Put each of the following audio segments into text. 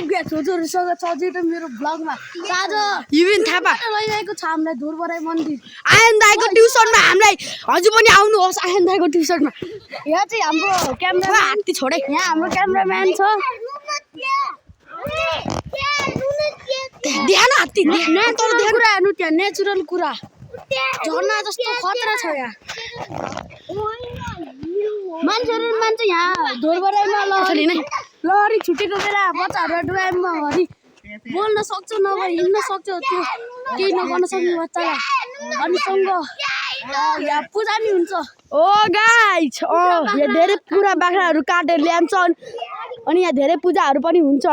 छोरीसँग सजिलो मेरो ब्लगमा आज युबिन थापा लैरहेको छ हामीलाई धुरबराई मन्दिर आयन दाइको ट्युसनमा हामीलाई हजुर पनि आउनुहोस् आयन दाइको ट्युसनमा यहाँ चाहिँ हाम्रो क्यामेरा हात्ती छोडे यहाँ हाम्रो क्यामेराम्यान छ ध्यान हात्ती नेचुरल कुरा हेर्नु त्यहाँ नेचुरल कुरा झर्ना जस्तो खतरा छ यहाँ मान्छे यहाँ धुरबराईमा लहरी छुटेको बेला बच्चाहरू डुवाइमा हरि बोल्न सक्छ नभए हिँड्न सक्छ त्यो केही नगर्न सक्ने बच्चालाई अनि सँग यहाँ पूजा नि हुन्छ ओ गाइस यहाँ धेरै पुरा बाख्राहरू काटेर ल्याउँछ अनि यहाँ धेरै पूजाहरू पनि हुन्छ ल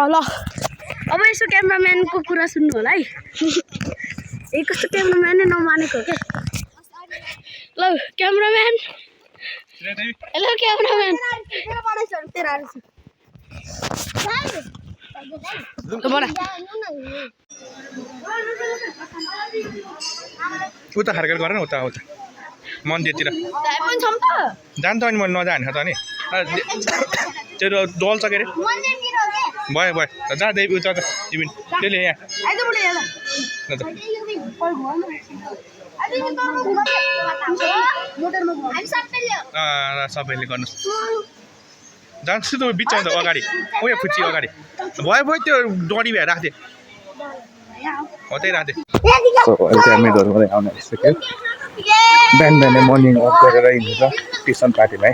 अब यसो क्यामेराम्यानको कुरा सुन्नु होला है ए कस्तो क्यामेराम्यानै नमानेको क्या ल क्यामेराम्यान हेलो क्यामेराम्यान उता फर्केर गर न उता मन्दिरतिर जान्छ अनि मैले नजाने त नि त्यो डल्छ के अरे भयो जा देवी उता तिमी त्यसले यहाँ सबैले गर्नुहोस् जान्छु त बिचमा त अगाडि उयो फुच्ची अगाडि भयो त्यो डडी भएर राख्थेँ हो त्यही राख्थेँ अहिले हामी धर्मलाई आउन आइसक्यो बिहान बिहानै मर्निङ वक गरेर हिँड्छ ट्युसन पार्टीमा है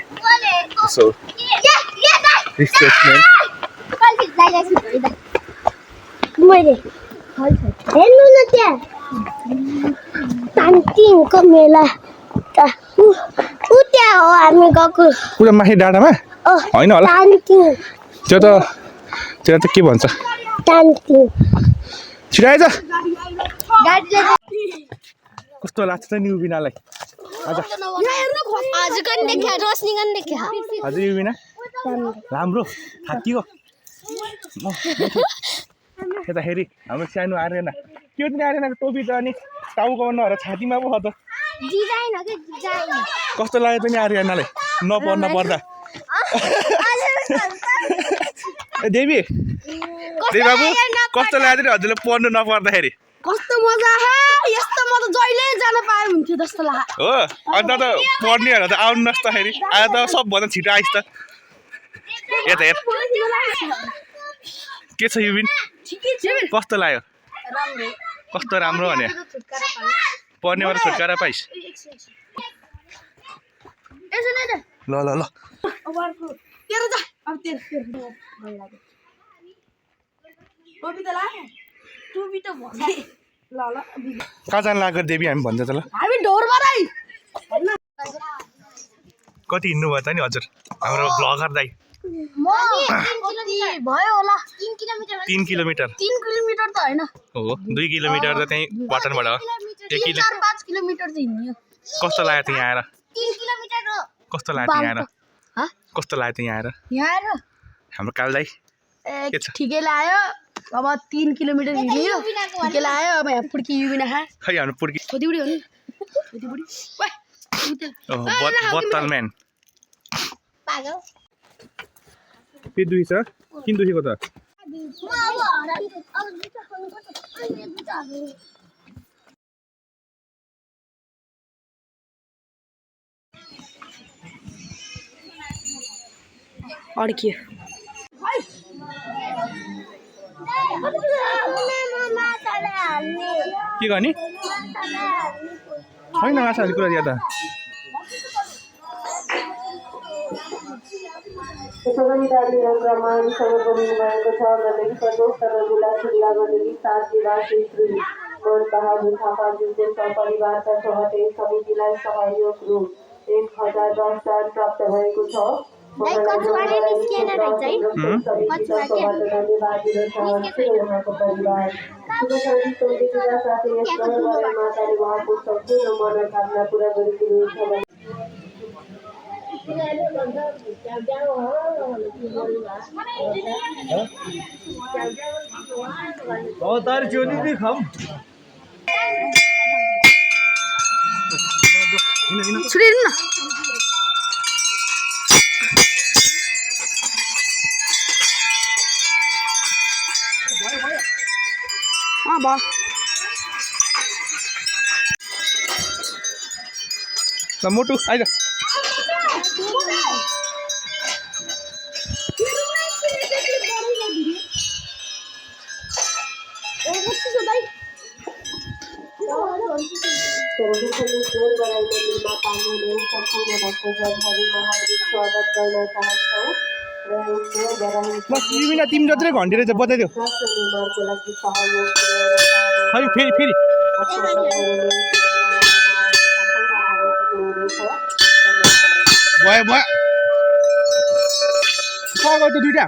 यसो रिफ्रेसमेन्ट हेर्नु न त्यहाँ तान्टिङको मेला त्यहाँ हो हामी गएको पुरा माथि डाँडामा होइन होला त्यो त के भन्छ छिटो आइज कस्तो लाग्छ त नि युबिनालाई हजुर युबिना राम्रो थाकियो यताखेरि हाम्रो सानो आर्यना त्यो पनि आर्यनाको टोपी त अनि टाउकोमा नभएर छातीमा पो छ त कस्तो लाग्यो त नि आर्यनालाई नपर्न पर्दा देवी बाबु कस्तो लाग्यो त हजुरले पढ्नु नपर्दाखेरि कस्तो मजा आयो यस्तो म त जहिले जान पाए हुन्थ्यो जस्तो लाग्यो हो अन्त त पढ्नेहरू त आउनुहोस् त खेरि आज त सबभन्दा छिटो आइस् त यता हेर के छ युबिन कस्तो लाग्यो कस्तो राम्रो भने पढ्नेबाट छुटकारा पाइस् ल ल ल कहाँ जानु लाग्यो देवी हामी भन्छ त ल हामी ढोरबराई कति हिँड्नु भयो त नि हजुर हाम्रो ब्लगर दाइ भयो होला 3 किलोमिटर 3 किलोमिटर त होइन हो 2 किलोमिटर त त्यहीँ पटनबाट हो 4-5 किलोमिटर चाहिँ हिँड्यो कस्तो लाग्यो त यहाँ आएर 3 किलोमिटर हो कस्तो लाग्यो त यहाँ आएर कस्तो लाग्यो त यहाँ आएर हाम्रो काल दाइ के छ ठिकै लाग्यो अब 3 किलोमिटर हिँड्यो ठिकै लाग्यो अब यहाँ पुड्की युबिना खै हाम्रो पुर्की खोदी बुढी हो नि बत्तल म्यान के दुई छ किन दुखेको त अड्कियो के गर्ने छैन माछा हाल्ने कुरा यहाँ त क्रमांसँग बोल्नु भएको छ गण्डकी प्रदेश जिल्ला जिल्ला गण्डकी 7 जिल्ला श्री मन बहादुर थापा जुनले सपरिवारका 76 समितिलाई सहयोग रु 1010,000 प्राप्त भएको छ। उहाँको परिवार साथै यस माताले उहाँको सम्पूर्ण मनोकामना पुरा गरिदिनुहुन्छ। तार चोरी भी खाऊं छुड़ेन ना भयो ल मोटु आइज सर्वप्रथम बराई मन्दिरमा पाल्नुहुने सम्पूर्ण भक्तजनहरूमा हार्दिक स्वागत गर्न चाहन्छौँ र यसो बराई बस युमिना तिमी जत्रै घन्टी रहेछ बजाइदेऊ राष्ट्र निर्माणको लागि सहयोग खै फेरि भयो भयो त दुइटा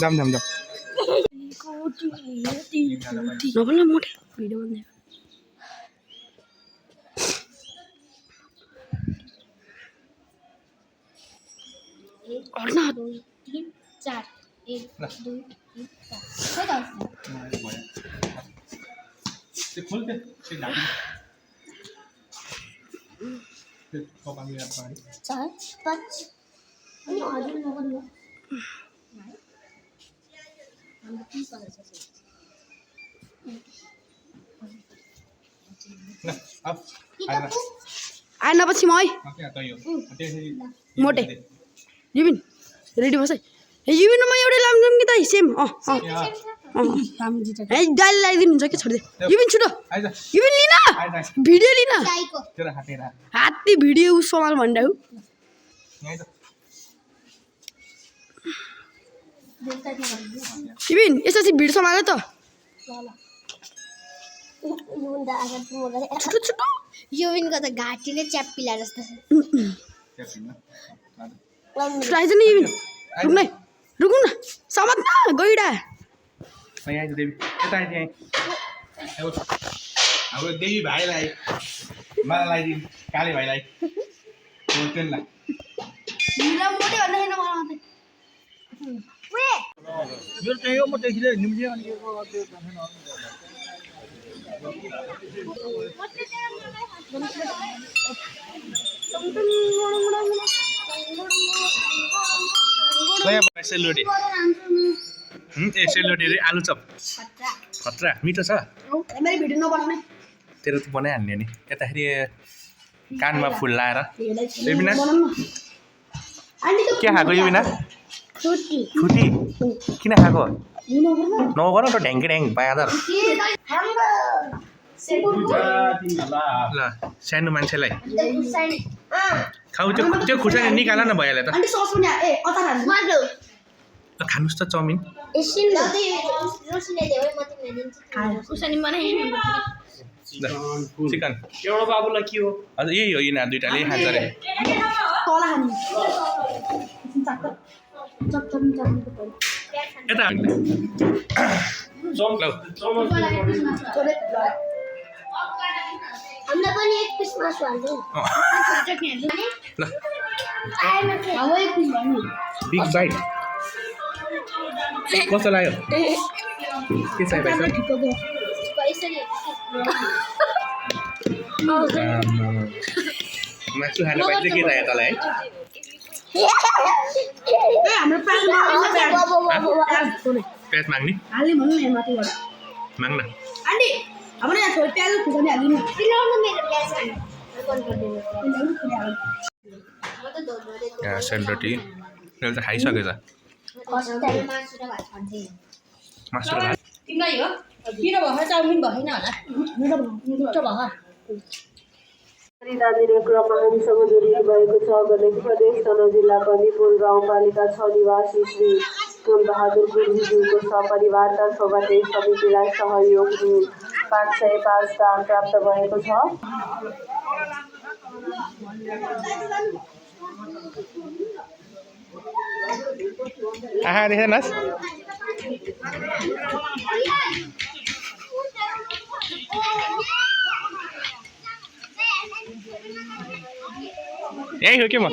जाम नबोल मोटे भिडियो बन्दै दो तीन चार एक दो तीन चार चार पाँच आएन पछि म है मोटे युबिन रेडी बस है युबिन म एउटै लाउँछौँ कि त सेम दाइले लगाइदिनुहुन्छ कि छोडिदिए युबिन छिटो युबिन लिन भिडियो लिन हात्ती भिडियो समाल भन्दा युबिन यसपछि भिडियो समाल त छिटो छिटो युविनको त घाँटी नै च्याप्पिला जस्तो छ आइज नि युबिन रुक्नु न समात न गइडा अब देवी भाइलाई मलाई लगाइदिनु काले भाइलाई होटेललाई मोटे भन्दा छैन मलाई मेरो चाहिँ यो म देखिले निम्जे अनि यो सेलरोटी सेलरोटी रे आलु चप खतरा मिठो छ मेरो भिडियो नबनाउने तेरो त बनाइहाल्ने नि यताखेरि कानमा फुल लाएर युबिना के खाएको युबिना फ्रुटी किन खाएको नगर त ढ्याङ्के ढ्याङ बाँदर ल सानो मान्छेलाई खाऊ त्यो खुर्सानी निकाल न भइहाल्यो त खानुहोस् त चाउमिन चिकन एउटा बाबुलाई के हो हजुर यही हो यिनीहरू दुइटाले खान्छ अरे यता हामीलाई पनि एक पिस मासु हाल्नु ल बिग बाइट कस्तो लाग्यो के चाहिँ भाइ मासु खाने भाइ चाहिँ के लाग्यो तँलाई है हाम्रो प्याज माग्ने हाल्ने भन्नु न माथिबाट माग्न आन्टी हाम्रो यहाँ छोरी प्याज खुर्सानी हालिदिनु सेलरोटी त्यसले त खाइसकेछ मासु र भात तिमीलाई हो किन भयो चाउमिन भएन होला मिठो भयो दादिने क्रममा हामीसँग जोडिनु भएको छ भने प्रदेश तनहुँ जिल्ला बन्दीपुर गाउँपालिका 6 निवासी श्री बहादुर गुरुजीको सपरिवारतर्फबाट समितिलाई सहयोग 505 दान प्राप्त भएको छ। आहा देखेनस् यही हो के म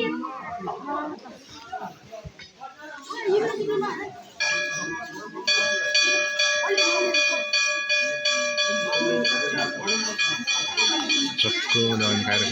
चक्को दान खाएर